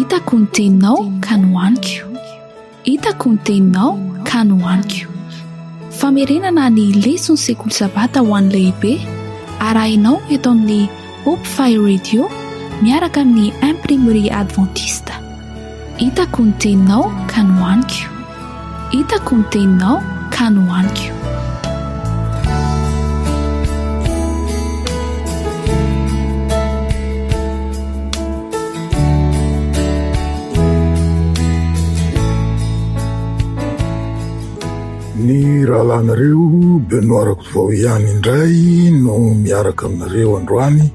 Hitako ny teninao ka nohaniko. Hitako ny teninao ka nohaniko. Famerenana ny leson'ny sekoly sabata ho an'ny lehibe arahinao eto amin'ny Hope Fire Radio miaraka amin'ny Imprimerie Adventiste. Hitako ny teninao ka nohaniko. Hitako ny teninao ka nohaniko. Ny rahalahinareo Benoît Rakotovao ihany indray no miaraka aminareo androany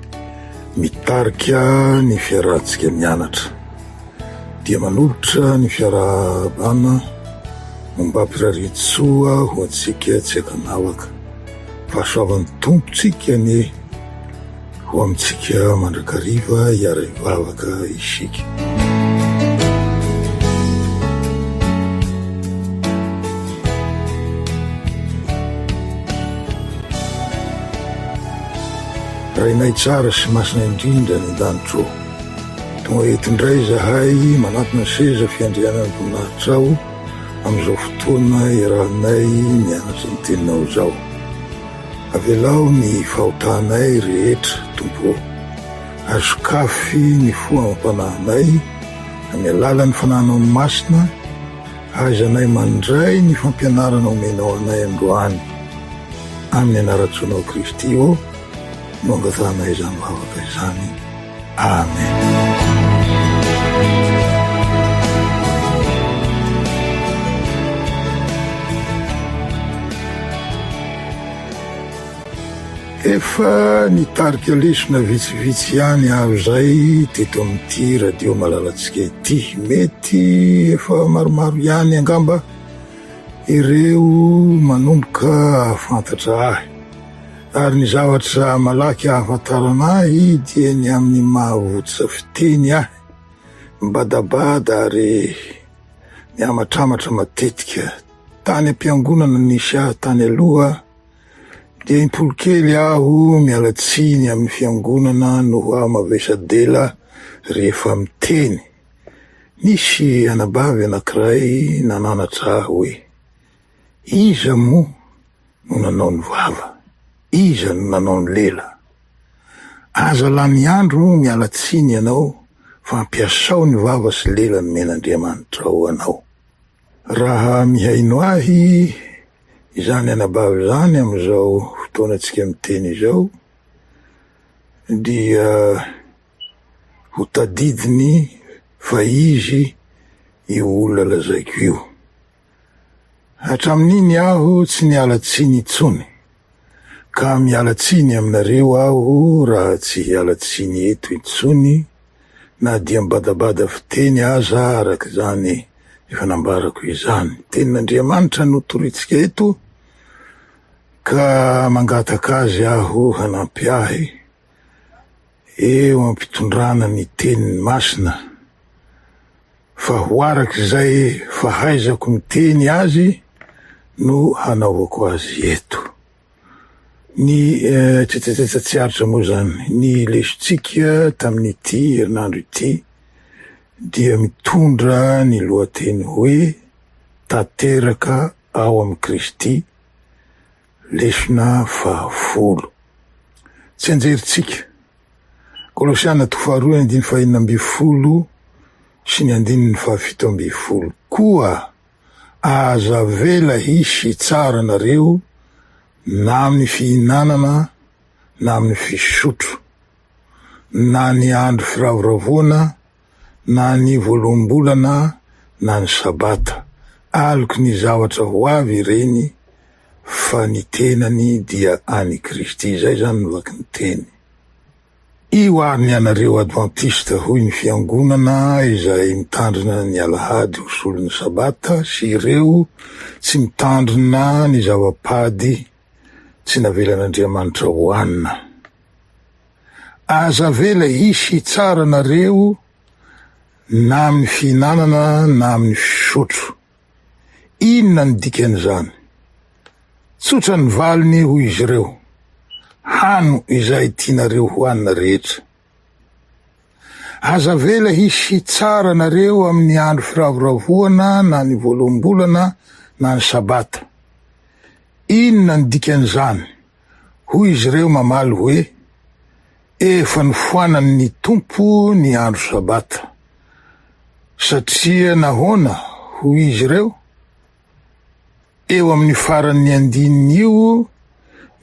mitarika ny fiarahantsika mianatra. Dia manolotra ny fiarahabana ombam-pirarian-tsoa ho antsika tsy ankanavaka. Fahasoavan'ny Tompontsika anie ho amintsika mandrakariva hiara-hivavaka isika. Rainay tsara sy masina indrindra any an-danitra ô, tonga eto indray izahay manatona ny seza fiandrianan'ny voninahitrao amin'izao fotoana iarahanay mianatra ny teninao izao. Avelao ny fahotanay rehetra, Tompo ô, ary sokafy ny fo amam-panahinay amin'ny alalan'ny Fanahinao Masina, ahaizanay mandray ny fampianarana omenao anay androany. Amin'ny anaran-tsoanao Kristy ô, no angatahanay izany vavaka izany. Amen. Efa nitarika lesona vitsivitsy ihany aho izay teto amin'ity radio malalantsika ity. Mety efa maromaro ihany angamba ireo manomboka hahafantatra ahy. Ary ny zavatra malaky ahafantarana ahy dia ny amin'ny mahavotsa fiteny ahy, mibadabada ary miamatramatra matetika. Tany am-piangonana nisy ahy tany aloha dia impolo kely aho miala tsiny amin'ny fiangonana noho aho mavesa-dela rehefa miteny. Nisy anabavy anankiray nananatra ahy hoe, Iza moa no nanao ny vava? Iza no nanao ny lela? Aza lany andro miala tsiny ianao fa ampiasao ny vava sy lela nomen'Andriamanitra ho anao. Raha mihaino ahy izany anabavy izany amin'izao fotoanantsika miteny izao dia ho tadidiny fa izy io olona lazaiko io. Hatramin'iny aho tsy niala tsiny intsony, ka miala tsiny aminareo aho raha tsy hiala tsiny eto intsony na dia mibadabada fiteny aza araka izany efa nambarako izany. Tenin'Andriamanitra no torintsika eto ka mangataka azy aho hanampy ahy eo am-pitondrana ny teniny masina fa ho araka izay fahaizako miteny azy no hanaovako azy eto. Ny tsetsatsetsa tsy aritra moa izany, ny lesontsika tamin'ity herinandro ity dia mitondra ny lohateny hoe Tanteraka ao amin'i Kristy, lesona fahafolo. Tsianjerintsika, Kolosiana toko faharoa andininy fahenina ambin'ny folo sy ny andininy fahafito ambin'ny folo. Koa aza avela hisy hitsara anareo na amin'ny fihinanana na amin'ny fisotro, na ny andro firavoravoana na ny voaloham-bolana na ny Sabata, aloky ny zavatra ho avy ireny, fa ny tenany dia an'i Kristy. Izay izany no vakin'ny teny. Io ary ny anareo Advantista, hoy ny Fiangonana izay mitandrina ny Alahady ho solon'ny Sabata sy ireo tsy mitandrina ny zava-pady tsy navelan'Andriamanitra hohanina. Aza avela hisy hitsara anareo na amin'ny fihinanana na amin'ny fisotro. Inona ny dikan'izany? Tsotra ny valiny hoy izy ireo, hano izay tianareo hohanina rehetra. Aza avela hisy hitsara anareo amin'ny andro firavoravoana na ny voaloham-bolana na ny Sabata. Inona ny dikan'izany? Hoy izy ireo mamaly hoe, Efa nofoanan'ny Tompo ny andro Sabata. Satria nahoana? Hoy izy ireo, Eo amin'ny faran'ny andininy io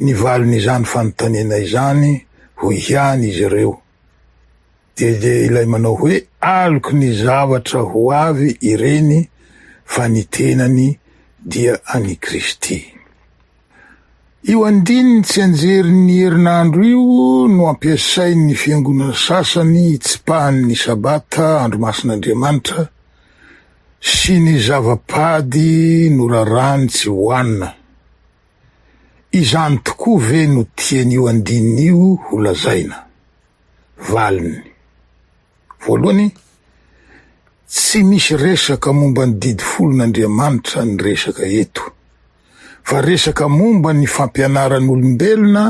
ny valin'izany fanontaniana izany, hoy ihany izy ireo. Dia ilay manao hoe aloky ny zavatra ho avy ireny fa ny tenany dia an'i Kristy. Io andininy tsianjerin'ny herinandro io no ampiasain'ny fiangonana sasany hitsipahany ny Sabata, andro masin'Andriamanitra, sy ny zava-pady norarany tsy hohanina. Izany tokoa ve no tian'io andininy io holazaina? Valiny. Voalohany, tsy misy resaka momba ny didy folon'Andriamanitra ny resaka eto, fa resaka momba ny fampianaran'olombelona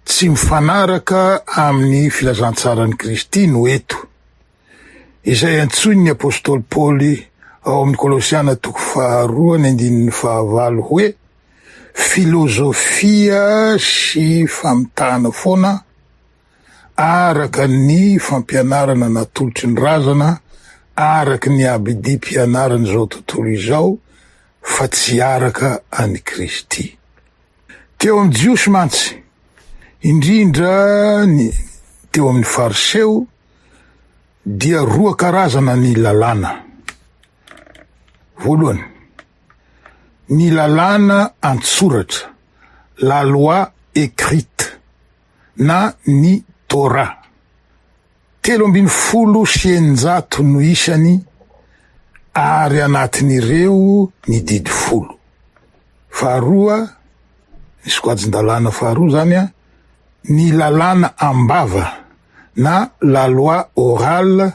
tsy mifanaraka amin'ny filazantsaran'i Kristy no eto, izay antsoin'ny apostoly Paoly ao amin'ny Kolosiana toko faharoa ny andininy fahavalo hoe filozofia sy famitahana foana araka ny fampianarana natolotry ny razana araka ny abidim-pianaran'izao tontolo izao fa tsy araka an'i Kristy. Teo amin'ny Jiosy mantsy, indrindra ny teo amin'ny Fariseo, dia roa karazana ny lalàna. Voalohany, ny lalàna an-tsoratra, la loi écrite, na ny Torah. 613 no isany ary anatin'ireo ny didy folo. Faharoa, ny sokajin-dalàna faharoa izany an, ny lalàna am-bava na la loi orale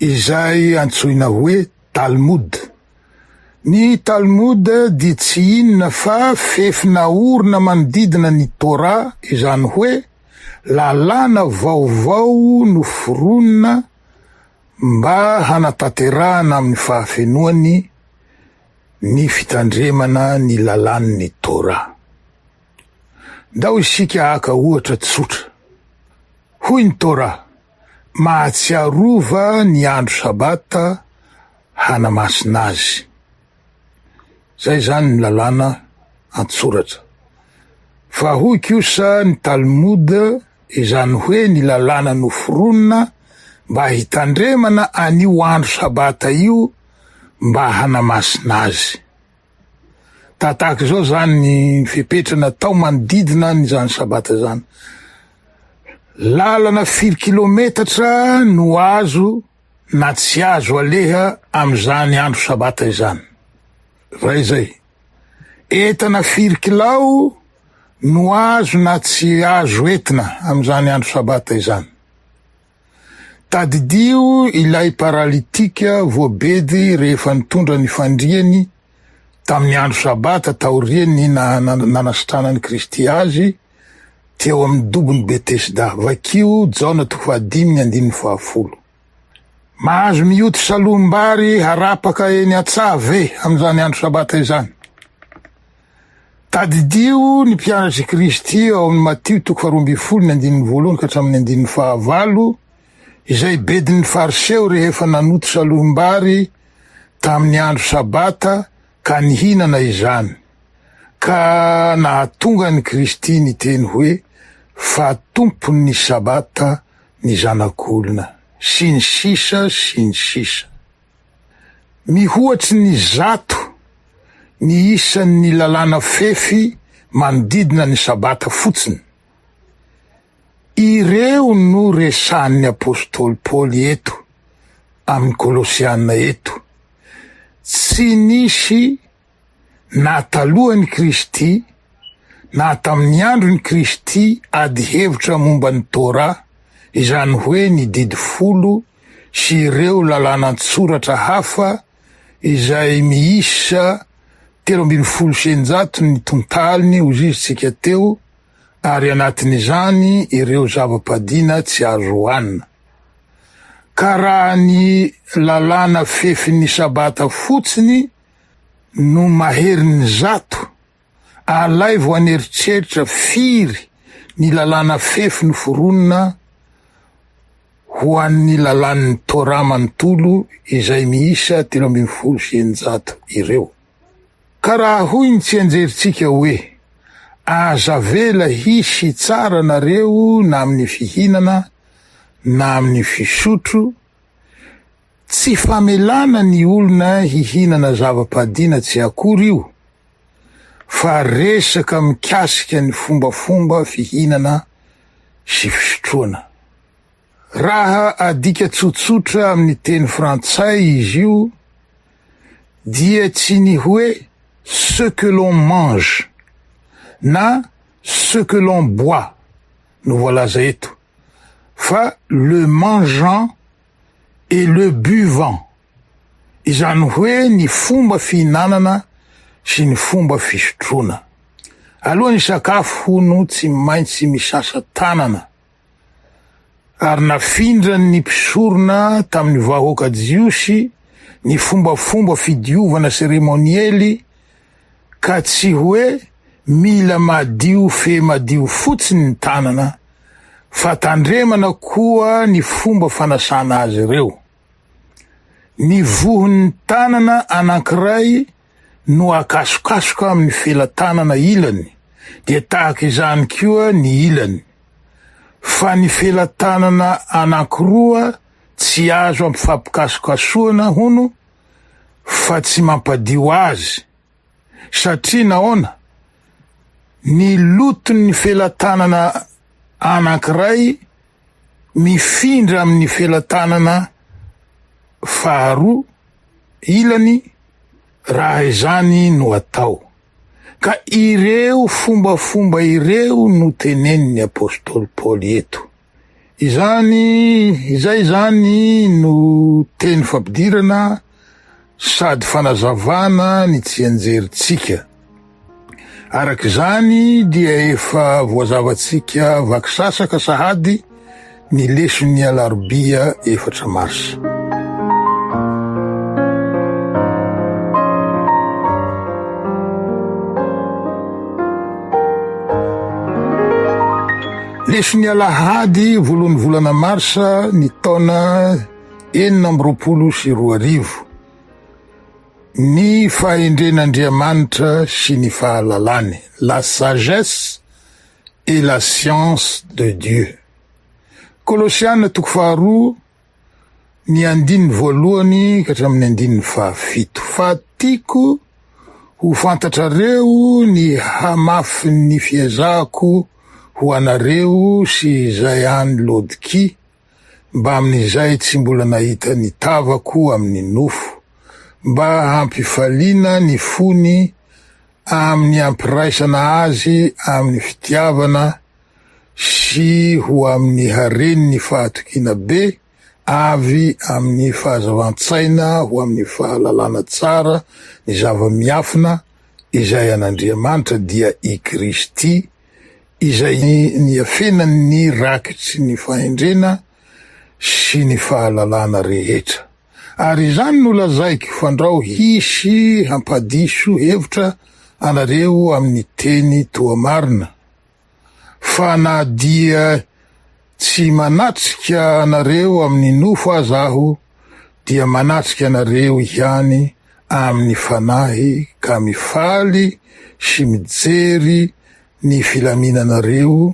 izay antsoina hoe Talmud. Ny Talmud dia tsy inona fa fefy naorina manodidina ny Torah, izany hoe lalàna vaovao noforonina mba hanatanterahana amin'ny fahafenoany ny fitandremana ny lalàn'ny Torah. Ndao isika haka ohatra tsotra. Hoy ny Torah, Mahatsiarova ny andro Sabata hanamasina azy. Izay izany ny lalàna an-tsoratra. Fa hoy kosa ny Talmud, izany hoe ny lalàna noforonina mba hitandremana an'io andro Sabata io mba hanamasina azy. Tahatahaka izao izany ny fepetra natao manodidina an'izany Sabata izany. Lalana firy kilometatra no azo na tsy azo aleha amin'izany andro Sabata izany? Raha izay, entana firy kilao no azo na tsy azo entina amin'izany andro Sabata izany? Tadidio ilay paralitika voabedy rehefa nitondra ny fandriany tamin'ny andro Sabata taorian'ny nanasitranan'i Kristy azy teo amin'ny dobon'i Betesda. Vakio Jaona toko fahadimy ny andininy fahafolo. Mahazo mioty salohim-bary harapaka eny an-tsaha ve amin'izany andro Sabata izany? Tadidio ny mpianatr'i Kristy ao amin'ny Matio toko faharoa ambin'ny folo ny andininy voalohany ka hatramin'ny andininy fahavalo, izay bedin'ny Fariseo rehefa nanoto salohim-bary tamin'ny andro Sabata ka nihinana izany, ka nahatonga an'i Kristy niteny hoe, Fa Tompon'ny Sabata ny Zanak'olona, sy ny sisa sy ny sisa. Mihoatry ny zato ny isan'ny lalàna fefy manodidina ny Sabata fotsiny. Ireo no resahan'ny apostoly Paoly eto amin'ny Kolosiana eto. Tsy nisy na talohan'i Kristy na tamin'ny andron'i Kristy ady hevitra momba ny Torah, izany hoe ny Didy Folo sy ireo lalàna an-tsoratra hafa izay miisa 613 ny tontaliny hozizintsika teo ary anatin'izany ireo zava-padiana tsy azo hohanina. Ka raha ny lalàna fefin'ny Sabata fotsiny no maherin'ny zato, alaivo an'eritreritra firy ny lalàna fefy noforonina ho an'ny lalàn'ny Torah manontolo izay miisa 613 ireo. Ka raha hoy ny tsianjerintsika hoe, Aza avela hisy hitsara anareo na amin'ny fihinana na amin'ny fisotro, tsy famelana ny olona hihinana zava-padiana tsy akory io, fa resaka mikasika ny fombafomba fihinana sy fisotroana. Raha adika tsotsotra amin'ny teny frantsay izy io dia tsy ny hoe ce que l'on mange na ce que l'on boit no voalaza eto fa le mangeant et le buvant, izany hoe ny fomba fihinanana sy ny fomba fisotroana. Alohan'ny hisakafo hono tsy maintsy misasa tanana. Ary nafindran' ny mpisorona tamin' ny vahoaka jiosy ny fombafomba fidiovana seremoniely, ka tsy hoe mila madio fe madio fotsiny ny tanana, fa tandremana koa ny fomba fanasana azy ireo. Ny vohon' ny tanana anankiray no akasokasoka amin' ny felatanana ilany, dia tahaka izany koa ny ilany. Fa ny felatanana anankiroa tsy azo ampifampikasokasohana hono fa tsy mampadio azy. Satria nahoana? Ny loton'ny felatanana anankiray mifindra amin'ny felatanana faharoa ilany raha izany no atao. Ka ireo fombafomba ireo no tenenin'ny apostoly Paoly eto. Izany, izay izany no teny fampidirana sady fanazavana ny tsianjerintsika. Araka izany dia efa voazavantsika vakisasaka sahady ny leson'ny alarobia efatra marsa. Leson'ny alahady voalohan'ny volana marsa ny taona 2026. Ny fahendren'Andriamanitra sy ny fahalalany, la sagesse et la science de Dieu. Kolosiana toko faharoa, ny andininy voalohany ka hatramin'ny andininy fahafito. Fa tiako ho fantatrareo ny hamafin'ny fiezahako ho anareo sy izay any Laodikia, mbamin'izay tsy mbola nahita ny tavako amin'ny nofo, mba hampifaliana ny fony amin'ny hampiraisana azy amin'ny fitiavana sy ho amin'ny haren'ny fahatokiana be avy amin'ny fahazavan-tsaina ho amin'ny fahalalana tsara ny zava-miafina izay an'Andriamanitra dia i Kristy, izay niafenan'ny rakitry ny fahendrena sy ny fahalalana rehetra. Ary izany no lazaiko, fandrao hisy hampadiso hevitra anareo amin'ny teny toa marina, fa na dia tsy manatrika anareo amin'ny nofo aza aho, dia manatrika anareo ihany amin'ny fanahy ka mifaly sy mijery ny filaminanareo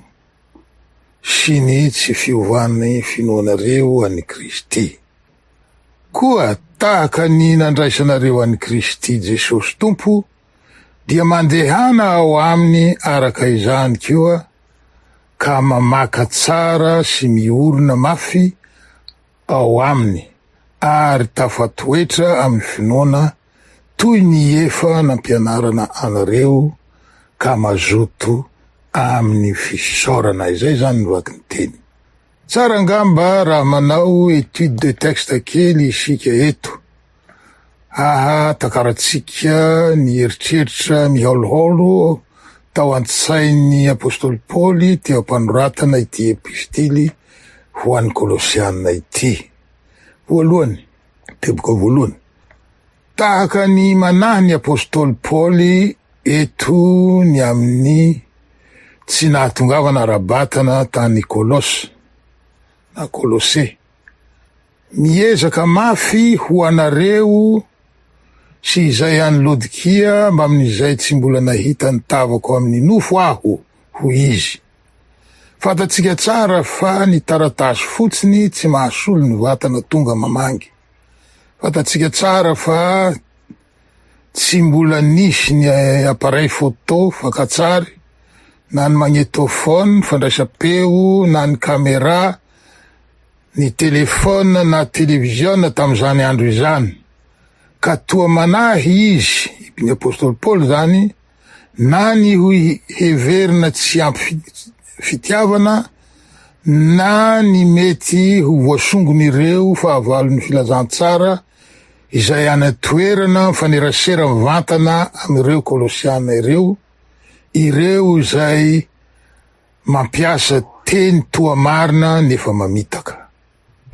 sy ny tsy fiovan'ny finoanareo an'i Kristy. Koa tahaka ny nandraisanareo an'i Kristy Jesosy Tompo, dia mandehana ao aminy araka izany koa, ka mamaka tsara sy miorina mafy ao aminy ary tafatoetra amin'ny finoana toy ny efa nampianarana anareo ka mazoto amin'ny fisaorana. Izay izany ny vakinteny. Tsara angamba raha manao étude de texte kely isika eto. Haha takarantsika ny eritreritra mihaolohaolo tao an-tsain'ny apostoly Paoly teo am-panoratana ity epistily ho an'ny Kolosiana ity. Voalohany, teboka voalohany, tahaka ny manahy ny apostoly Paoly eto ny amin'ny tsy nahatongavana ara-batana tany Kolosa na Kolose. Miezaka mafy ho anareo sy izay any Lodikia mbamin'izay tsy mbola nahita ny tavako amin'ny nofo aho, hoy izy. Fantatsika tsara fa ny taratasy fotsiny tsy mahasolo ny vatana tonga mamangy. Fantatsika tsara fa tsy mbola nisy ny appareil photo fakantsary na ny magnétophone fandraisam-peo na ny camera ny telefaona na televiziona tamin'izany andro izany, ka toa manahy izy, ny apostoly Paoly izany, na ny ho heverina tsy ampy fitiavana na ny mety ho voasongon'ireo fahavalon'ny filazantsara izay any an-toerana mifanerasera mivantana amin'ireo Kolosiana ireo, ireo izay Mampiasa teny toa marina nefa mamitaka.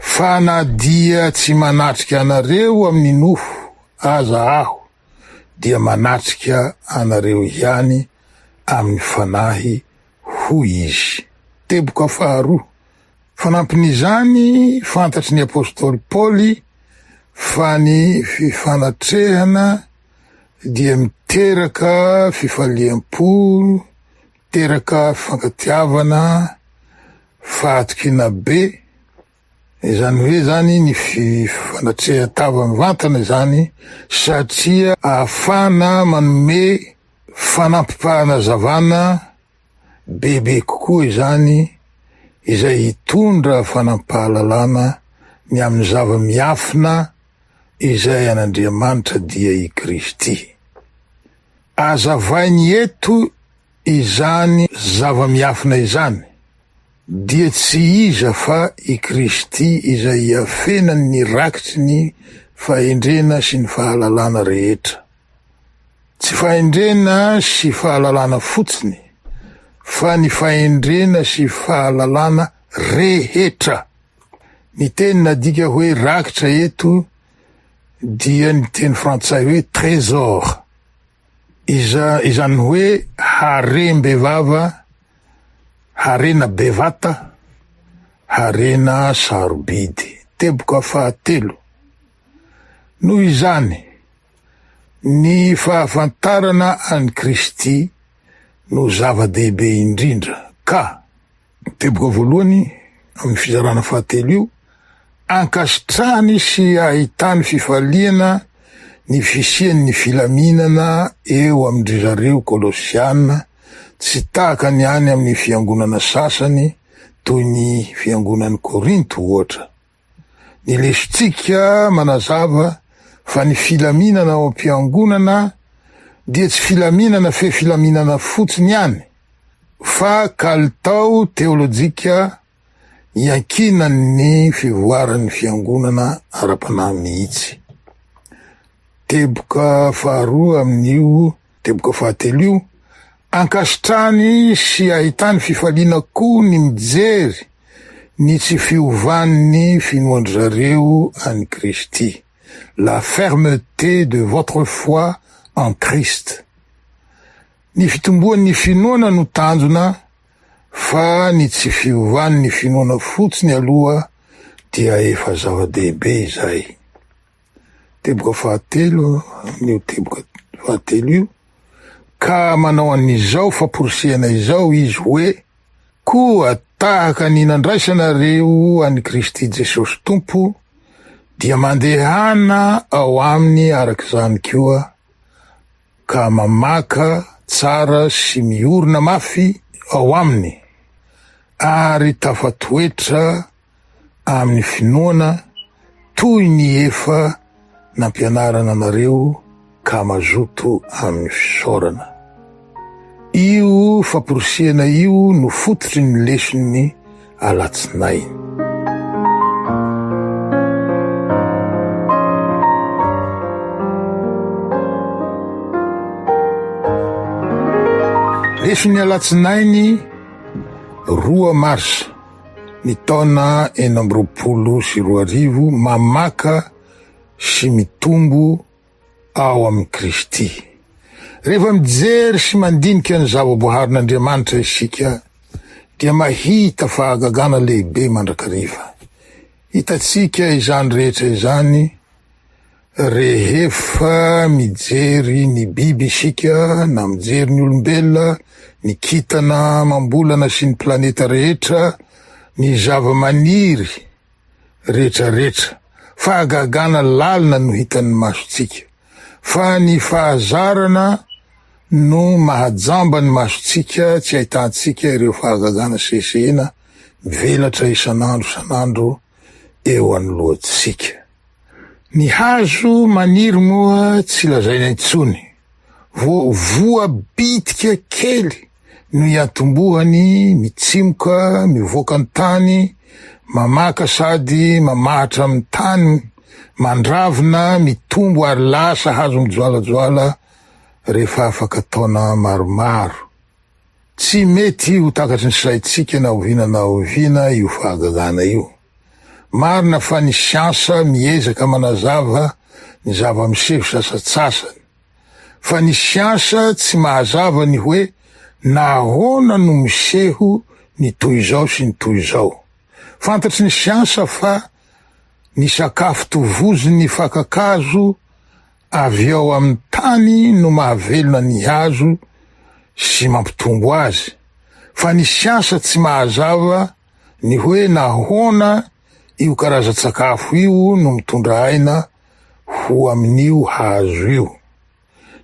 Fa na dia tsy manatrika anareo amin'ny nofo aza aho dia manatrika anareo ihany amin'ny fanahy hoy izy. Teboka faharoa. Fanampin'izany, fantatry ny apostoly Paoly fa ny fifanatrehana dia miteraka fifaliam-po, Teraka fifankatiavana, fahatokiana be, izany hoe zany ny fifanatrehan-tava mivantana izany satria ahafahana manome fanampim-panazavana bebe kokoa izany izay hitondra fanampim-pahalalana ny amin'ny zava-miafina izay an'Andriamanitra dia i Kristy. Azavainy eto izany zava-miafina izany, dia tsy iza fa i Kristy izay iafenany ny rakitry ny fahendrena sy ny fahalalana rehetra. Tsy fahendrena sy fahalalana fotsiny, fa ny fahendrena sy fahalalana rehetra. Ny teny nadika hoe rakitra eto dia ny teny frantsay hoe trésor, iza, izany hoe harem-bevava, harena bevata, harena sarobidy. Teboka fahatelo. Noho izany, ny fahafantarana an'i Kristy no zava-dehibe indrindra ka. Teboka voalohany amin'ny fizarana fahatelo io, ankasitrahany sy ahitany fifaliana ny fisian'ny filaminana eo amin-dry zareo Kolosiana, tsy tahaka ny any amin'ny fiangonana sasany toy ny fiangonan'i Korinto ohatra. Ny lesontsika manazava fa ny filaminana ao am-piangonana dia tsy filaminana fe filaminana fotsiny ihany fa kalitao teolojika iankinan'ny fivoaran'ny fiangonana ara-panahy mihitsy. Teboka faharoa amin'io Teboka fahatelo io, ankasitrahany sy ahitany fifaliana koa ny mijery ny tsy fiovan'ny finoan-dry zareo an'i Kristy, la fermeté de votre foi en Christ. Ny fitomboan'ny finoana no tanjona fa ny tsy fiovan'ny finoana fotsiny aloha dia efa zava-dehibe izay. Teboka fahatelo amin'io teboka fahatelo io, ka manao an'izao famporisihana izao izy hoe, Koa tahaka ny nandraisanareo an'i Kristy Jesosy Tompo, dia mandehana ao aminy araka izany koa, ka mamaka tsara sy miorina mafy ao aminy, ary tafatoetra amin'ny finoana toy ny efa nampianarana anareo ka mazoto amin'ny fisaorana. Io famporisihana io no fototry ny leson'ny alatsinainy. Leson'ny alatsinainy roa marsa. ny taona 2026 mamaka sy mitombo ao amin'i Kristy. Rehefa mijery sy mandinika ny zava-boaharin'Andriamanitra isika dia mahita fahagagana lehibe mandrakariva. Hitantsika izany rehetra izany rehefa mijery ny biby isika na mijery ny olombelona, ny kintana amam-bolana sy ny planeta rehetra, ny zava-maniry rehetrarehetra. Fahagagana lalina no hitan'ny masontsika. Fa ny fahazarana no mahajamba ny masontsika tsy ahitantsika ireo fahagagana sesehena mivelatra isan'andro isan'andro eo anoloantsika. Ny hazo maniry moa tsy lazaina intsony, vao voa bitika kely no iantombohany mitsimoka mivoaka ny tany, mamaka sady mamahatra amin'ny tany, mandravina, mitombo ary lasa hazo mijoalajoala rehefa afaka taona maromaro. Tsy mety ho takatry ny saintsika na oviana na oviana io fahagagana io. Marina fa ny siansa miezaka manazava ny zava-miseho sasantsasany. Fa ny siansa tsy mahazava ny hoe nahoana no miseho ny toy izao sy ny toy izao. Fantatry ny siansa fa ny sakafo tovozin'ny fakan-kazo avy ao amin'ny tany no mahavelona ny hazo sy mampitombo azy, fa ny siansa tsy mahazava ny hoe nahoana io karazan-tsakafo io no mitondra aina ho amin'io hazo io.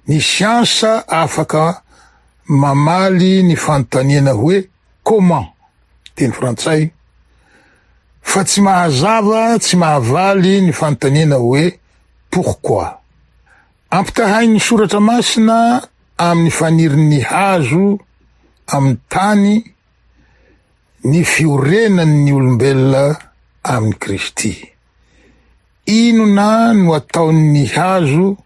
Ny siansa afaka mamaly ny fanontaniana hoe comment, teny frantsay, fa tsy mahazava, tsy mahavaly ny fanontaniana hoe pourquoi. Ampitahain'ny soratra masina amin'ny fanirin'ny hazo amin'ny tany ny fiorenan'ny olombelona amin'i Kristy. Inona no ataon'ny hazo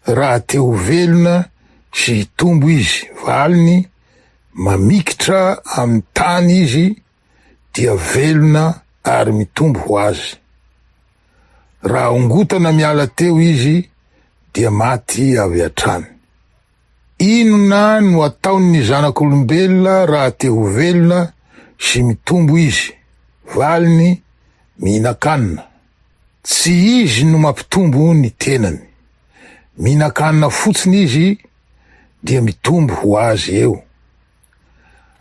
raha te ho velona sy hitombo izy? Valiny, Mamikitra amin'ny tany izy dia velona ary mitombo ho azy. Raha ongotana miala teo izy dia maty avy hatrany. Inona no ataon'ny zanak'olombelona raha te ho velona sy mitombo izy? Valiny, Mihinan-kanina. Tsy izy no mampitombo ny tenany. Mihinan-kanina fotsiny izy dia mitombo ho azy eo.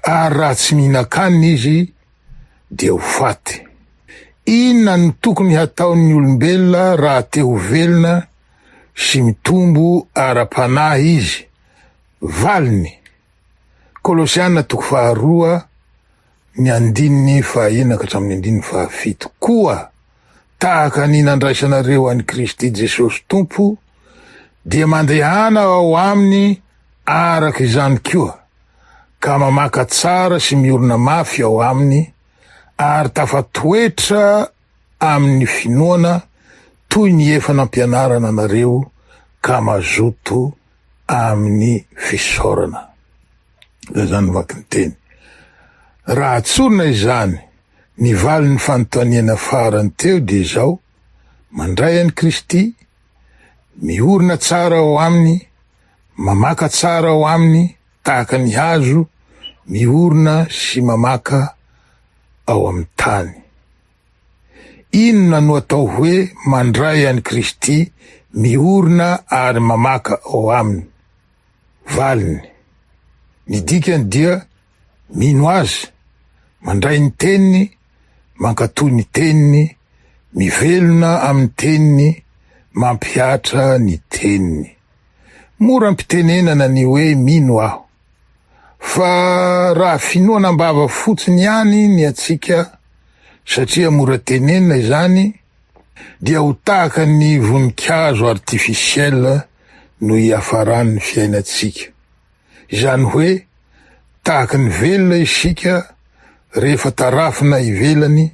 Ary raha tsy mihinan-kanina izy dia ho faty. Inona no tokony hataon'ny olombelona raha te ho velona sy mitombo ara-panahy izy? Valiny, Kolosiana toko faharoa ny andininy fahaenina ka hatramin'ny andininy fahafito. Koa tahaka ny nandraisanareo an'i Kristy Jesosy Tompo, dia mandehana ao aminy araka izany koa, ka mamaka tsara sy miorina mafy ao aminy, ary tafatoetra amin'ny finoana toy ny efa nampianarana anareo ka mazoto amin'ny fisaorana. Izay izany vakin-teny. Raha tsorina izany, ny valin'ny fanontaniana farany teo dia izao, mandray an'i Kristy, miorina tsara ao aminy, mamaka tsara ao aminy tahaka ny hazo miorina sy mamaka ao amin'ny tany. Inona no atao hoe mandray an'i Kristy, miorina ary mamaka ao aminy? Valiny, Ny dikany dia mino Azy, mandray ny Teniny, mankatò ny Teniny, mivelona amin'ny Teniny, mampihatra ny Teniny. Mora ampitenenana ny hoe mino aho. Fa raha finoana am-bava fotsiny ihany ny antsika, satria mora tenenina izany, dia ho tahaka ny voninkazo artificiel no hiafaran'ny fiainantsika. Izany hoe tahaka ny velona isika rehefa tarafina ivelany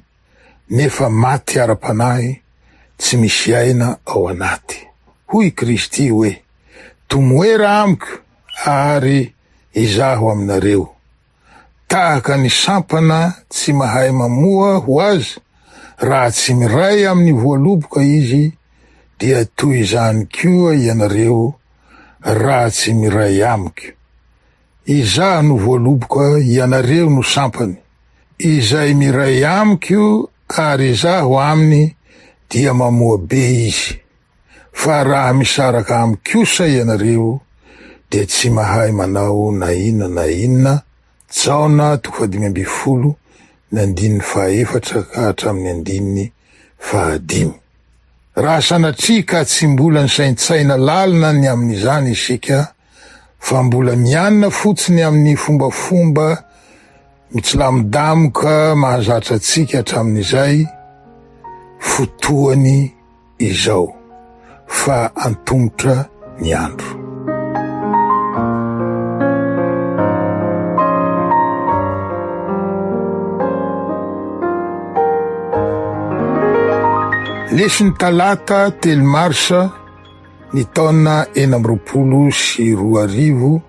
nefa maty ara-panahy tsy misy aina ao anaty. Hoy i Kristy hoe, Tomoera amiko ary izaho aminareo. Tahaka ny sampana tsy mahay mamoa ho azy raha tsy miray amin'ny voaloboka izy dia toy izany koa ianareo raha tsy miray amiko. Izaho no voaloboka, ianareo no sampany. Izay miray amiko ary izaho aminy dia mamoa be izy. Fa raha misaraka amiko kosa ianareo dia tsy mahay manao na inona na inona, Jaona toko fahadimy ambin'ny folo ny andininy fahaefatra ka hatramin'ny andininy fahadimy. Raha sanatria ka tsy mbola nisaintsaina lalina ny amin'izany isika fa mbola mianina fotsiny amin'ny fombafomba mitsilamodamoka mahazatra antsika hatramin'izay fotoany izao fa antomotra ny andro. Leson'ny talata telo marsa ny taona 2026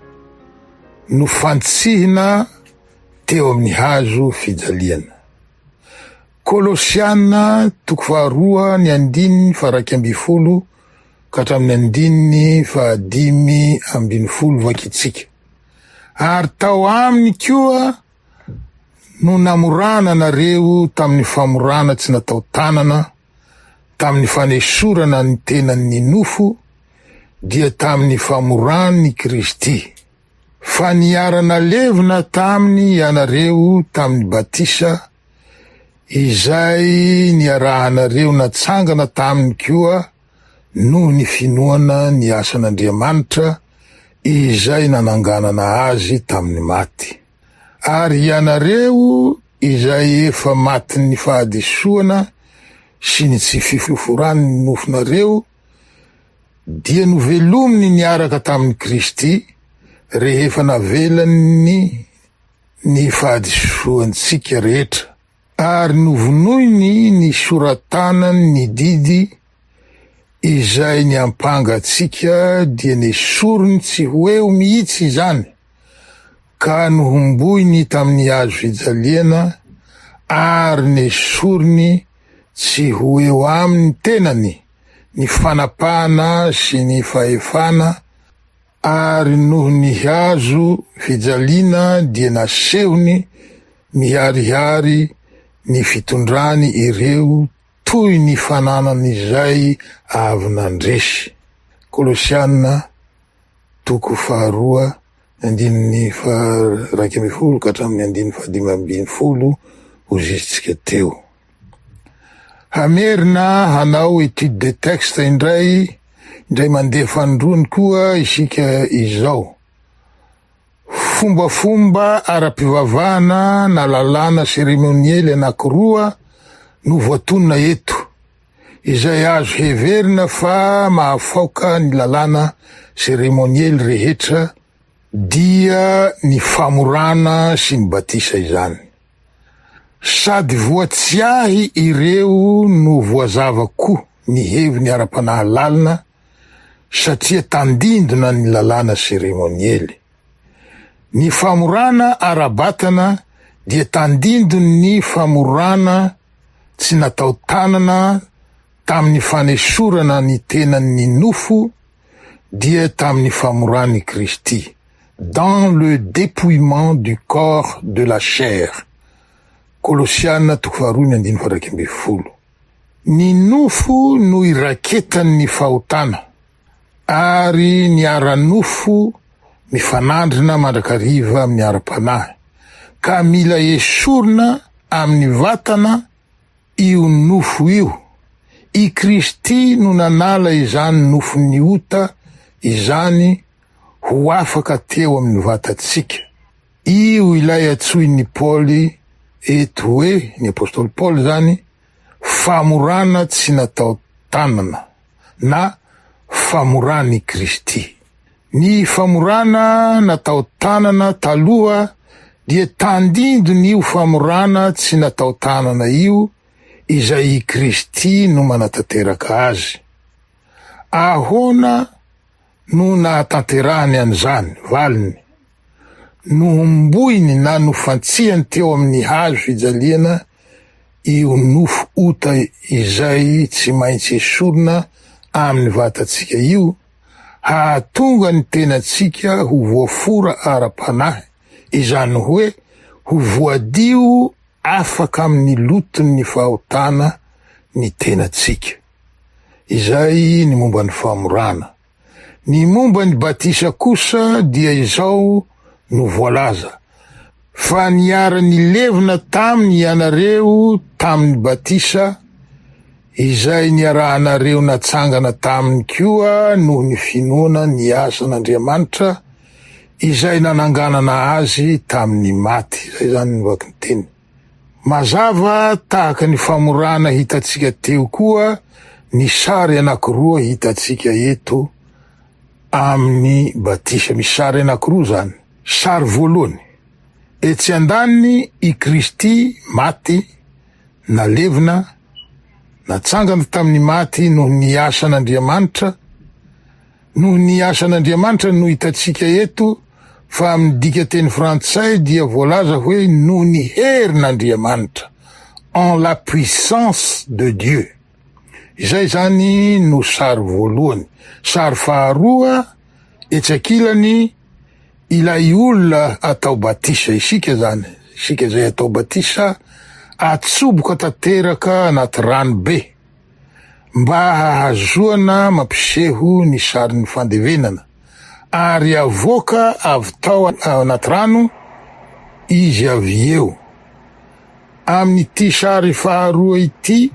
nofantsihina teo amin'ny hazo fijaliana. Kolosiana toko faharoa ny andininy faha-11 ka hatramin'ny andininy faha-15 vakintsika. Ary tao aminy koa no namorana anareo tamin'ny famorana tsy natao tanana, tamin'ny fanesorana ny tenan'ny nofo, dia tamin'ny famoran'i Kristy. Fa niara-nalevina taminy ianareo tamin'ny batisa, izay niarahanareo natsangana taminy koa noho ny finoana ny asan'Andriamanitra izay nananganana azy tamin'ny maty. Ary ianareo izay efa matin'ny fahadisoana sy ny tsy fifoforan'ny nofonareo dia novelominy niaraka tamin'i Kristy rehefa navelany ny fahadisoantsika rehetra, ary novonoiny ny sora-tanany ny didy izay niampanga antsika dia nesoriny tsy ho eo mihitsy izany, ka nohomboiny tamin'ny hazo fijaliana ary nesoriny tsy ho eo amin'ny tenany ny fanapahana sy ny fahefana ary noho ny hazo fijaliana dia nasehony miharihary ny fitondrany ireo toy ny fananan'izay avy nandresy. Kolosiana toko faharoa ny andininy faha-11 ka hatramin'ny andininy faha-15 hozizintsika teo. Hamerina hanao étude de texte indray indray mandeha fanindroany koa isika izao. Fombafomba ara-pivavahana na lalàna seremoniely anankiroa no voatonona eto, izay azo heverina fa mahafaoka ny lalàna seremoniely rehetra dia ny famorana sy ny batisa izany. Sady voatsiahy ireo no voazava koa ny heviny ara-panahy lalina satria tandindona ny lalàna seremoniely. Ny famorana ara-batana dia tandindon'ny famorana tsy natao tanana tamin'ny fanesorana ny tenan'ny nofo dia tamin'ny famoran'i Kristy, dans le dépouillement du corps de la chair, Kolosiana toko faharoa ny andininy faha-11. Ny nofo no iraketan'ny fahotana, ary ny ara-nofo mifanandrina mandrakariva amin'ny ara-panahy, ka mila esorina amin'ny vatana io nofo io. I Kristy no nanala izany nofon'ny ota izany ho afaka teo amin'ny vatantsika. Io ilay antsoin'i Paoly eto hoe, ny apostoly Paoly izany, famorana tsy natao tanana na famoran'i Kristy. Ny famorana natao tanana taloha dia tandindon'io famorana tsy natao tanana io izay i Kristy no manatanteraka azy. Ahoana no nahatanterahany an'izany? Valiny, Nohomboiny na nofantsihany teo amin'ny hazo fijaliana io nofo ota izay tsy maintsy esorina amin'ny vatantsika io, hahatonga ny tenantsika ho voafora ara-panahy, izany hoe ho voadio afaka amin'ny loton'ny fahotana ny tenantsika. Izay ny momba ny famorana. Ny momba ny batisa kosa dia izao no voalaza, Fa niara-nilevina taminy ianareo tamin'ny batisa, izay niarahanareo natsangana taminy koa noho ny finoana ny asan'Andriamanitra izay nananganana azy tamin'ny maty. Izay izany ny vakin-teny. Mazava tahaka ny famorana hitantsika teo koa ny sary anankiroa hitantsika eto amin'ny batisa. Misy sary anankiroa izany. Sary voalohany, etsy andaniny i Kristy maty, nalevina, natsangana tamin'ny maty noho ny asan'Andriamanitra, Noho ny asan'Andriamanitra no hitantsika eto fa amin'ny dikateny frantsay dia voalaza hoe noho ny herin'Andriamanitra, en la puissance de Dieu. Izay izany no sary voalohany. Sary faharoa, etsy ankilany, ilay olona atao batisa, isika izany, isika izay atao batisa, atsoboka tanteraka anaty rano be. mba hahazoana mampiseho ny sarin'ny fandevenana, ary avoaka avy tao anaty rano izy avy eo. Amin'ity sary faharoa ity,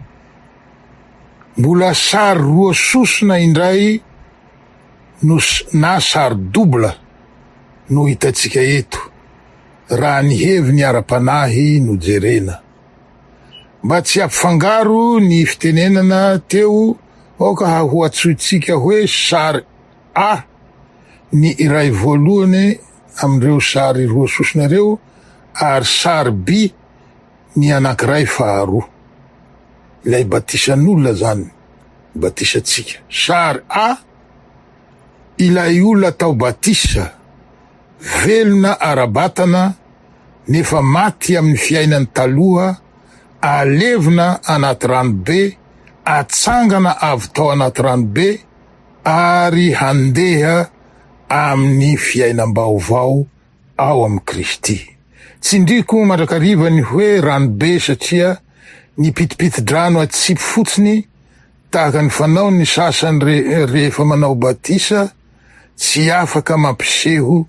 mbola sary roa sosona indray no na sary double no hitantsika eto, raha ny heviny ara-panahy no jerena. Mba tsy hampifangaro ny fitenenana teo aoka ho antsointsika hoe sary A ny iray voalohany amin'ireo sary roa sosona ireo ary sary B ny anankiray faharoa. Ilay batisan'olona izany, batisantsika. Sary A, ilay olona atao batisa, velona ara-batana nefa maty amin'ny fiainany taloha, alevina anaty rano be, atsangana avy tao anaty rano be ary handeha amin'ny fiainam-baovao ao amin'i Kristy. Tsindriko mandrakariva ny hoe rano be satria ny pitipiti-drano atsipy fotsiny tahaka ny fanaon'ny sasany rehefa manao batisa tsy afaka mampiseho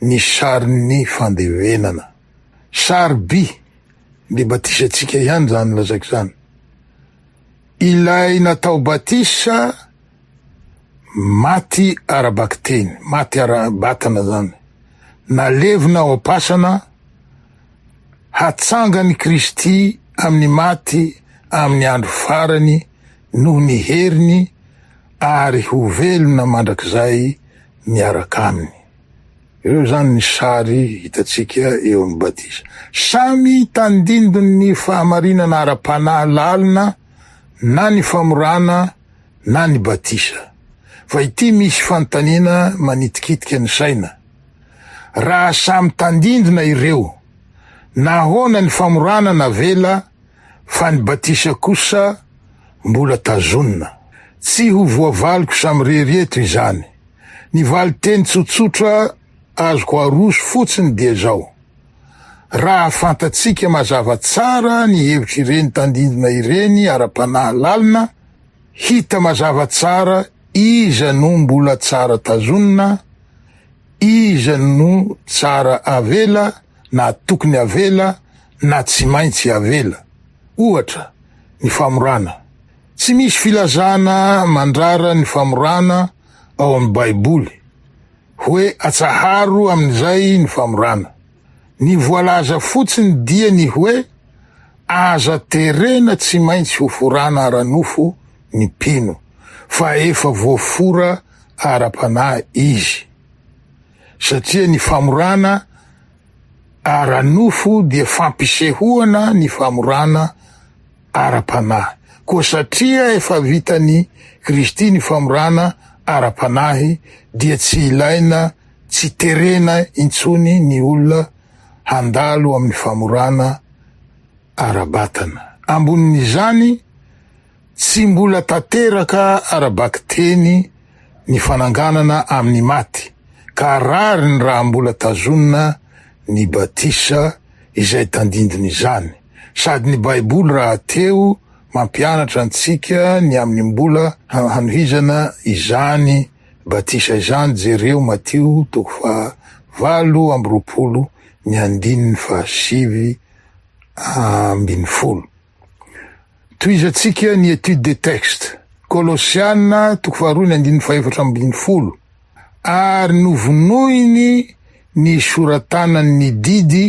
ny sarin'ny fandevenana. Sary by le batisantsika ihany zany lazaiko zany. Ilay natao batisa maty ara-bakiteny, maty ara-batana zany. Nalevina ao am-pasana, hatsangan'i Kristy amin'ny maty amin'ny andro farany noho ny heriny ary ho velona mandrakizay miaraka aminy. Ireo izany ny sary hitantsika eo amin'ny batisa. Samy tandindon'ny fahamarinana ara-panahy lalina na ny famorana na ny batisa. Fa ity misy fanontaniana manitikitika ny saina. Raha samy tandindona ireo, nahoana ny famorana navela fa ny batisa kosa mbola tazonina? Tsy ho voavaliko samirery eto izany. Ny valinteny tsotsotra azoko aroso fotsiny dia izao, Raha fantatsika mazava tsara ny hevitr'ireny tandindona ireny ara-panahy lalina, hita mazava tsara iza no mbola tsara tazonina, iza no tsara avela na tokony avela na tsy maintsy avela. Ohatra, ny famorana. Tsy misy filazana mandrara ny famorana ao amin'ny Baiboly, hoe atsaharo amin'izay ny famorana. Ny voalaza fotsiny dia ny hoe aza terena tsy maintsy ho forana ara-nofo ny mpino, fa efa voafora ara-panahy izy. Satria ny famorana ara-nofo dia fampisehoana ny famorana ara-panahy. Koa satria efa vitan'i Kristy ny famorana ara-panahy dia tsy ilaina. Tsy terena intsony ny olona handalo amin'ny famorana ara-batana. Ambonin'izany, tsy mbola tanteraka ara-bakiteny ny fananganana amin'ny maty, ka rariny raha mbola tazonina ny batisa izay tandindon'izany. Sady ny Baiboly rahateo mampianatra antsika ny amin'ny mbola hanohizana izany batisa izany, jereo Matio toko faha 28 ny andininy faha 19. Tohizantsika ny étude des textes. Kolosiana toko faharoa ny andininy faha 14. Ary novonoiny ny soratanany ny didy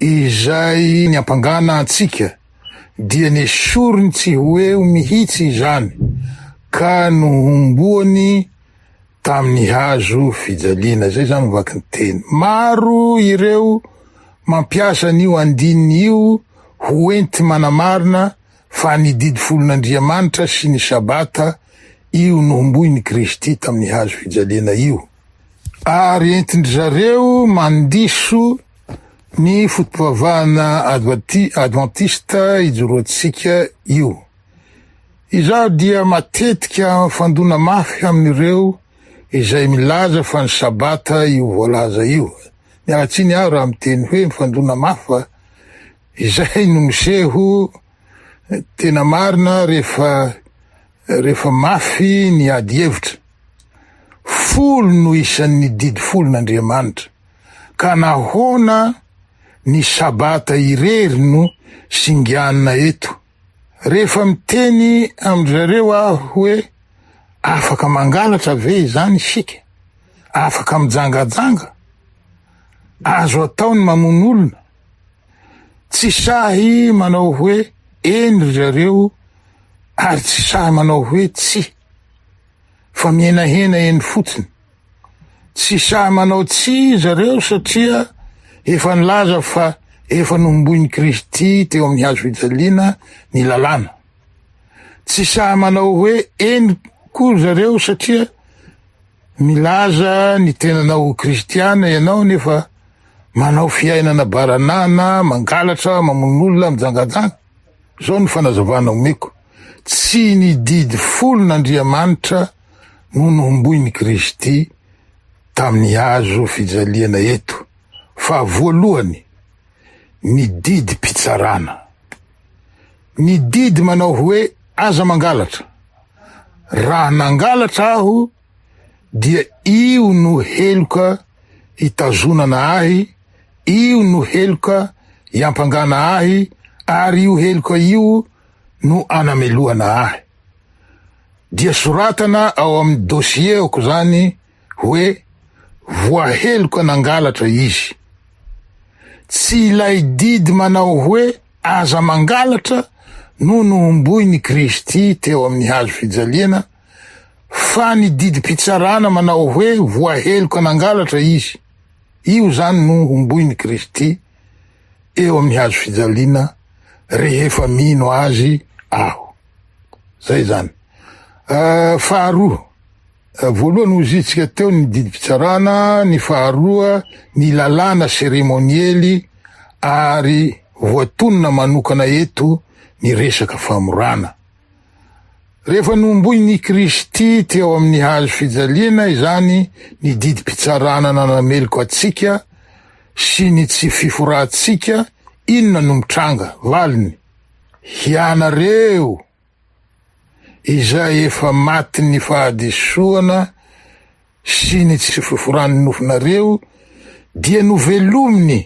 izay niampangana antsika, dia nesoriny tsy ho eo mihitsy izany, ka nohomboany tamin'ny hazo fijaliana. Izay izany no vaky ny teny. Maro ireo mampiasa an'io andininy io ho enti-manamarina fa ny didy folon'Andriamanitra sy ny Sabata io nohomboin'i Kristy tamin'ny hazo fijaliana io. Ary entin-dry zareo mandiso ny foto-pivavahana advantista ijoroantsika io. Izaho dia matetika mifandona mafy amin'ireo izay milaza fa ny Sabata io voalaza io. Miala tsiny aho raha miteny hoe mifandona mafy fa izay no miseho tena marina rehefa rehefa mafy ny ady hevitra. Folo no isan'ny didy folon'Andriamanitra. Ka nahoana ny Sabata irery no singanina eto? Rehefa miteny amin-dry zareo aho hoe afaka mangalatra ve izany isika? Afaka mijangajanga? Azo atao ny mamono olona? Tsy sahy manao hoe eny ry zareo ary tsy sahy manao hoe tsia, fa mihenahena eny fotsiny. Tsy sahy manao tsia zareo satria efa nilaza fa efa nohomboin'i Kristy teo amin'ny hazo fijaliana ny lalàna. Tsy sahy manao hoe eny koa zareo satria milaza ny tenanao ho kristiana ianao nefa manao fiainana baranana, mangalatra, mamono olona, mijangajanga. Izao no fanazavana omeko, tsy ny didy folon'Andriamanitra no nohomboin'i Kristy tamin'ny hazo fijaliana eto, fa voalohany, ny didim-pitsarana. Ny didy manao hoe aza mangalatra. Raha nangalatra aho dia io no heloka hitazonana ahy, io no heloka iampangana ahy ary io heloka io no anamelohana ahy. Dia soratana ao amin'ny dossier-ko zany hoe voaheloka nangalatra izy. Tsy ilay didy manao hoe aza mangalatra no nohomboin'i Kristy teo amin'ny hazo fijaliana fa ny didim-pitsarana manao hoe voaheloka nangalatra izy. Io izany no homboin'i Kristy eo amin'ny hazo fijaliana rehefa mino azy aho. Zay izany. Uh, faharoa, eh, voalohany hozitsika teo ny didim-pitsarana, ny faharoa ny lalàna seremoniely ary voatonona manokana eto ny resaka famorana. Rehefa nohomboin'i Kristy teo amin'ny hazo fijaliana izany ny didim-pitsarana nanameloka antsika sy ny tsy fiforantsika, inona no mitranga? Valiny, Hianareo izay efa matin'ny fahadisoana sy ny tsy fiforan'ny nofonareo dia novelominy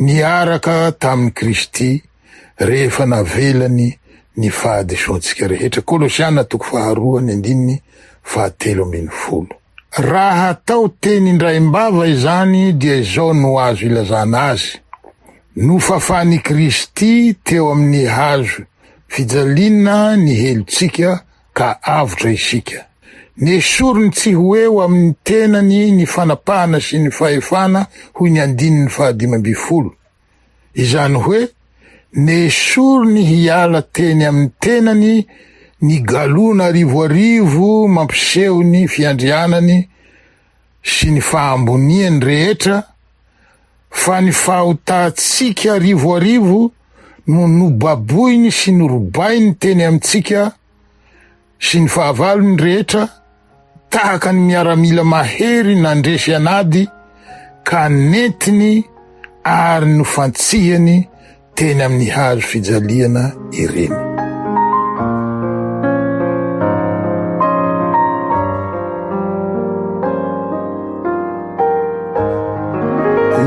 niaraka tamin'i Kristy rehefa navelany ny fahadisoantsika rehetra. Kolosiana toko faharoa ny andininy fahatelo ambin'ny folo. Raha atao teny indraim-bava izany dia izao no azo ilazana azy, Nofafan'i Kristy teo amin'ny hazo fijaliana ny helotsika ka avotra isika. Nesoriny tsy ho eo amin'ny tenany ny fanapahana sy ny fahefana hoy ny andininy faha-15. Izany hoe nesoriny hiala teny amin'ny tenany ny galona arivoarivo mampiseho ny fiandrianany. sy ny fahamboniany rehetra, fa ny fahotantsika arivoarivo no nobaboiny sy norobainy teny amintsika sy ny fahavalony rehetra, tahaka ny miaramila mahery nandresy an'ady ka nentiny ary nofantsihany teny amin'ny hazo fijaliana ireny.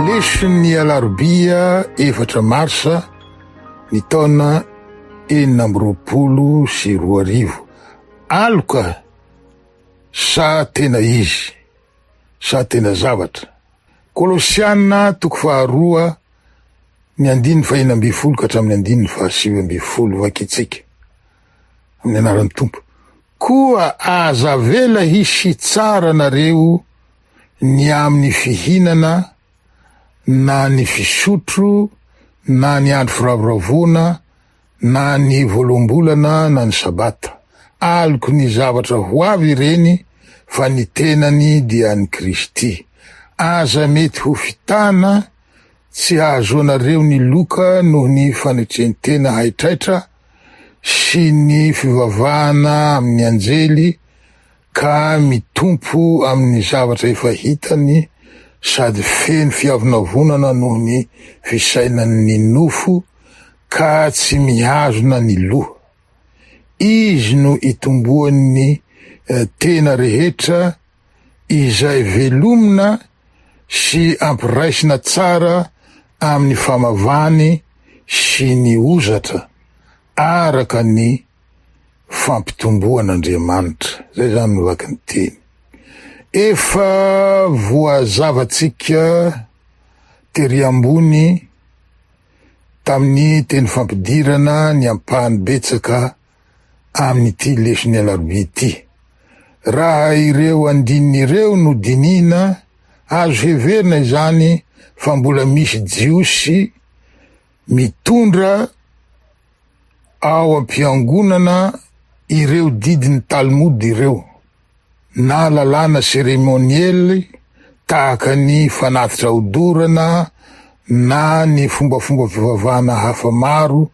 Leson'ny alarobia efatra marsa ny taona 2026. Aloka sa tena izy sa tena zavatra? Kolosiana toko faharoa ny andininy fahenina ambin'ny folo ka hatramin'ny andininy fahasivy ambin'ny folo vakintsika amin'ny anaran'ny Tompo. Koa aza avela hisy hitsara anareo ny amin'ny fihinana na ny fisotro na ny andro firavoravoana na ny voaloham-bolana na ny Sabata. Aloky ny zavatra ho avy ireny fa ny tenany dia an'i Kristy. Aza mety ho fitana tsy hahazoanareo ny loka noho ny fanetren-tena haitraitra sy ny fivavahana amin'ny anjely ka mitompo amin'ny zavatra efa hitany sady feno fiavonavonana noho ny fisainan'ny nofo ka tsy mihazona ny loha. Izy no itomboan'ny tena rehetra izay velomina sy ampiraisina tsara amin'ny famavany sy ny ozatra araka ny fampitomboan'Andriamanitra. Zay zany no vakin'ny teny. Efa voazavantsika tery ambony tamin'ny teny fampidirana ny ampahany betsaka amin'ity leson'ny alarobia ity. Raha ireo andininy ireo no dinihina, azo heverina izany fa mbola misy Jiosy mitondra ao am-piangonana ireo didin'ny Talmud ireo, na lalàna seremoniely tahaka ny fanatitra odorana na ny fombafomba fivavahana hafa maro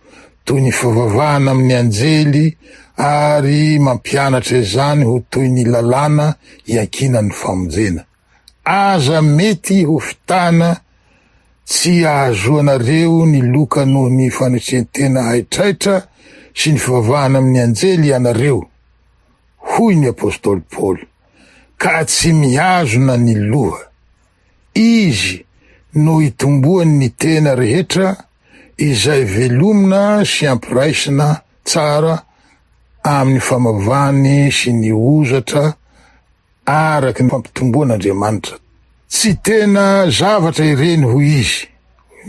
toy ny fivavahana amin'ny anjely ary mampianatra izany ho toy ny lalàna iankinan'ny famonjena. Aza mety ho fitana tsy ahazoanareo ny loka noho ny fanetren-tena haitraitra sy ny fivavahana amin'ny anjely ianareo, hoy ny apostoly Paoly, ka tsy mihazona ny loha. Izy no itomboan'ny tena rehetra izay velomina sy ampiraisina tsara amin'ny famavany sy ny ozatra araka ny fampitomboan'Andriamanitra. Tsy tena zavatra ireny hoy izy,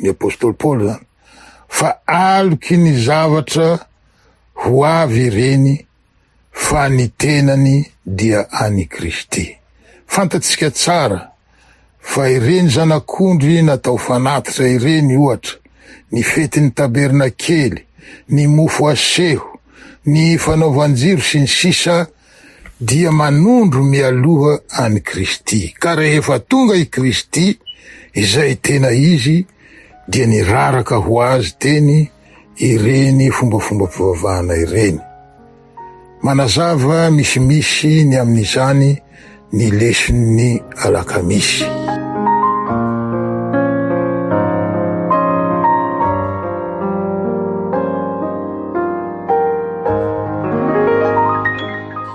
ny apostoly Paoly izany, fa aloky ny zavatra ho avy ireny fa ny tenany dia an'i Kristy. Fantatsika tsara fa ireny zanak'ondry natao fanatitra ireny ohatra, ny fetin'ny tabernakely, ny mofo aseho, ny fanaovan-jiro sy ny sisa dia manondro mialoha an'i Kristy. Ka rehefa tonga i Kristy, izay tena Izy, dia niraraka ho azy teny ireny fombafombam-pivavahana ireny. Manazava misimisy ny amin'izany ny leson'ny alakamisy.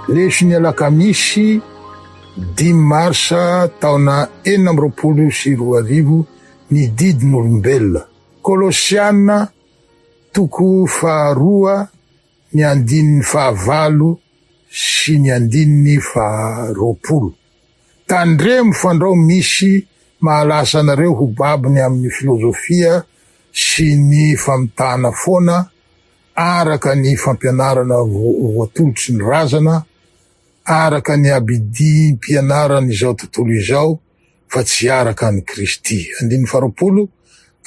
Leson'ny alakamisy dimy marsa taona 2026 ny didin'olombelona. Kolosiana toko faharoa ny andininy fahavalo sy ny andininy faharoapolo. Tandremo fandrao misy mahalasa anareo ho babony amin'ny filozofia sy ny famitahana foana araka ny fampianarana voatolotry ny razana, araka ny abidim-pianaran'izao tontolo izao, fa tsy araka an'i Kristy. Andininy faharoapolo,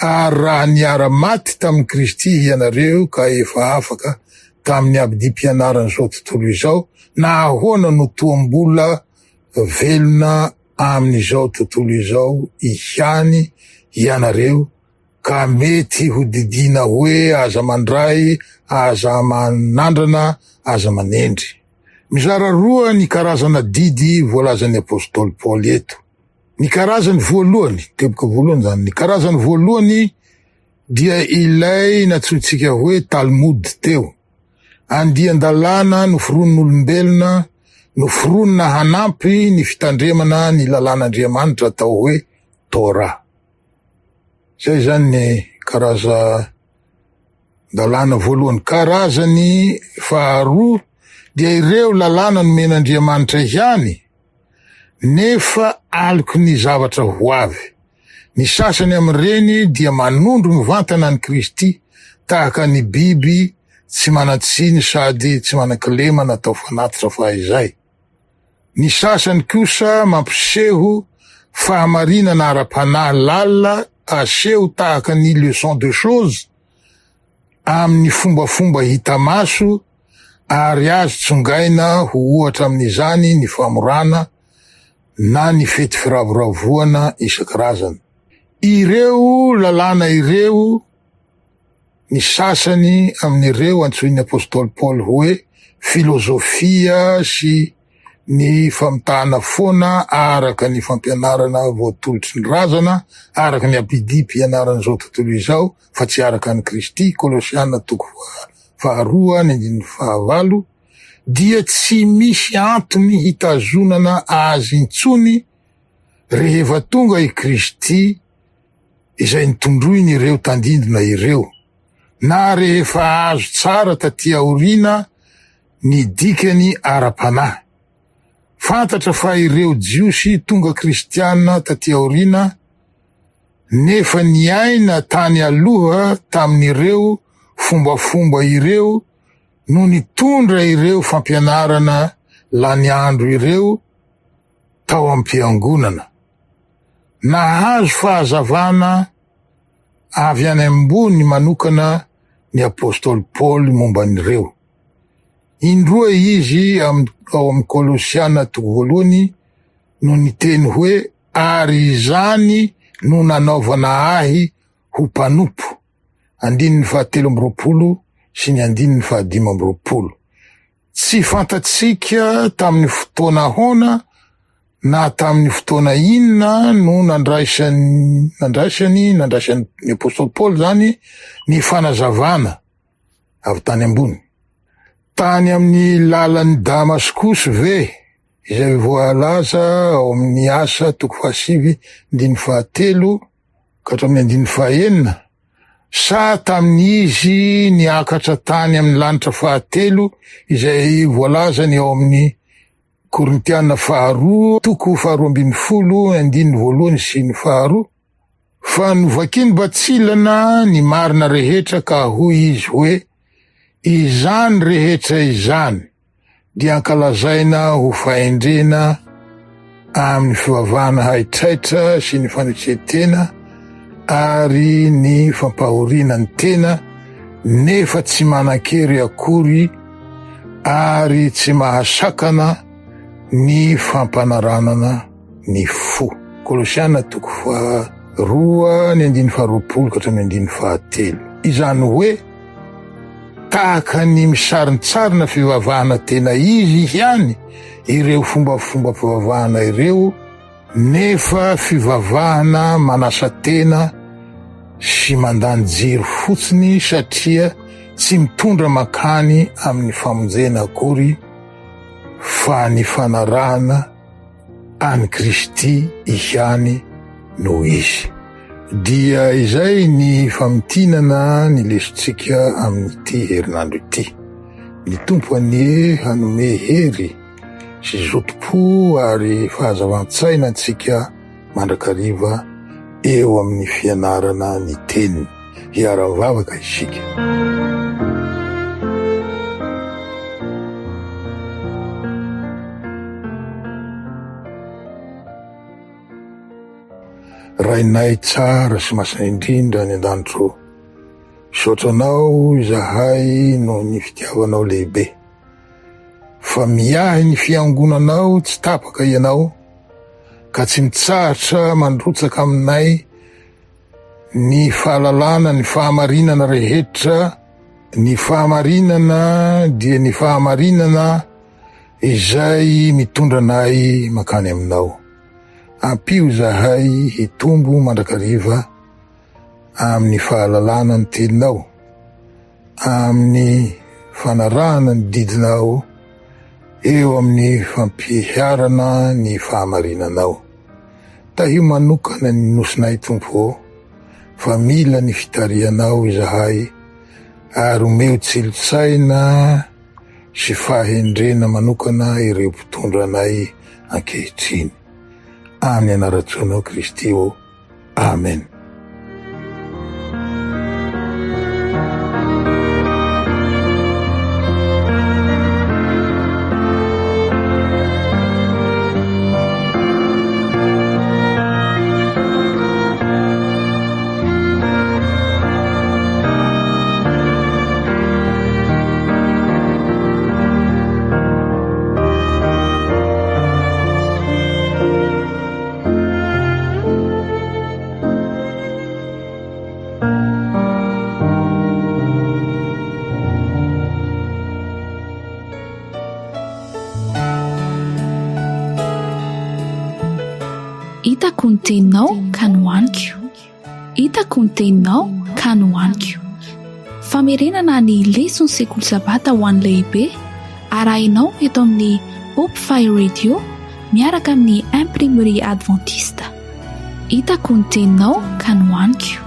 Ary raha niara-maty tamin'i Kristy hianareo ka efa afaka tamin'ny abidim-pianaran'izao tontolo izao, na ahoana no toa mbola velona? amin'izao tontolo izao ihany ianareo ka mety ho didiana hoe aza mandray, aza manandrana, aza manendry. Mizara roa ny karazana didy voalazan'ny apostoly Paoly eto. Ny karazany voalohany, teboka voalohany izany, ny karazany voalohany dia ilay natsointsika hoe Talmud teo. Andian-dalàna noforonin'olombelona noforonina hanampy ny fitandremana ny lalàn'Andriamanitra atao hoe Torah. Zay zany ny karazan-dalàna voalohany. Karazany faharoa dia ireo lalàna nomen'Andriamanitra ihany nefa aloky ny zavatra ho avy. Ny sasany amin'ireny dia manondro mivantana an'i Kristy tahaka ny biby tsy manan-tsiny sady tsy manan-kilema natao fanatitra fahizay. Ny sasany kosa mampiseho fahamarinana ara-panahy lalina aseho tahaka ny leçon de choses amin'ny fombafomba hita maso ary azo tsongaina ho ohatra amin'izany ny famorana na ny fety firavoravoana isan-karazany. Ireo lalàna ireo ny sasany amin'ireo antsoin'ny apostoly Paoly hoe filozofia sy ny famitahana foana araka ny fampianarana voatolotry ny razana, araka ny abidim-pianaran'izao tontolo izao, fa tsy araka an'i Kristy, Kolosiana toko faharoa ny andininy fahavalo, dia tsy misy antony hitazonana azy intsony rehefa tonga i Kristy izay notondroiny ireo tandindona ireo, na rehefa azo tsara taty aoriana ny dikany ara-panahy. Fantatra fa ireo Jiosy tonga Kristiana taty aoriana nefa niaina tany aloha tamin'ireo fombafomba ireo no nitondra ireo fampianarana lany andro ireo tao am-piangonana. Nahazo fahazavana avy any ambony manokana ny apostoly Paoly momba an'ireo. Indroa izy ao amin'ny Kolosiana toko voalohany no niteny hoe ary izany no nanaovana ahy ho mpanompo, andininy fahatelo amby 20 sy ny andininy fahadimy amby 20. Tsy fantatsika tamin'ny fotoana ahoana na tamin'ny fotoana inona no nandraisany nandraisany nandraisan'ny apostoly Paoly zany ny fanazavana avy tany ambony. Tany amin'ny lalan'i Damaskosy ve izay voalaza ao amin'ny Asa toko fahasivy andininy fahatelo ka hatramin'ny andininy fahenina Sa tamin'izy niakatra tany amin'ny lanitra fahatelo izay voalazany ao amin'ny Korintiana faharoa toko 12 andininy voalohany sy ny faharoa? Fa novakiny batsilana ny marina rehetra ka hoy izy hoe, Izany rehetra izany dia ankalazaina ho fahendrena amin'ny fivavahana haitraitra sy ny fanetren-tena ary ny fampahoriana ny tena nefa tsy manan-kery akory ary tsy mahasakana ny fampanaranana ny fo. Kolosiana toko faharoa ny andininy faharoapolo ka hatramin'ny andininy fahatelo. Izany hoe Tahaka ny misarintsarina fivavahana tena izy ihany ireo fombafombam-pivavahana ireo, nefa fivavahana manasa tena sy mandany jiro fotsiny satria tsy mitondra mankany amin'ny famonjena akory fa ny fanarahana an'i Kristy ihany no izy. Dia izay ny famintinana ny lesontsika amin'ity herinandro ity. Ny Tompo anie hanome hery sy zotom-po ary fahazavan-tsaina antsika mandrakariva eo amin'ny fianarana ny Teniny. Hiara-mivavaka isika. Rainay tsara sy masina indrindra any an-danitra ô, misaotra Anao izahay noho ny fitiavanao lehibe, fa miahy ny fiangonanao tsy tapaka Ianao. ka tsy mitsahatra mandrotsaka aminay ny fahalalana ny fahamarinana rehetra, ny fahamarinana dia ny fahamarinana izay mitondra anay mankany aminao. Ampio izahay hitombo mandrakariva amin'ny fahalalana ny teninao, amin'ny fanarahana ny didinao, eo amin'ny fampiharana ny fahamarinanao. Tahio manokana ny nosinay Tompo ô, fa mila ny fitarihanao izahay ary omeo tsilontsaina sy fahendrena manokana ireo mpitondra anay ankehitriny. Amin'ny anaran-tsoanao Kristy ô. Amen. Hitako ny teninao ka nohaniko. Hitako ny teninao ka nohaniko. Famerenana ny leson'ny sekoly sabata ho an'ny lehibe arahinao eto amin'ny Hope Fire Radio miaraka amin'ny Imprimerie Adventiste. Hitako ny teninao ka nohaniko.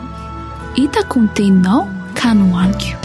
Hitako ny teninao ka nohaniko.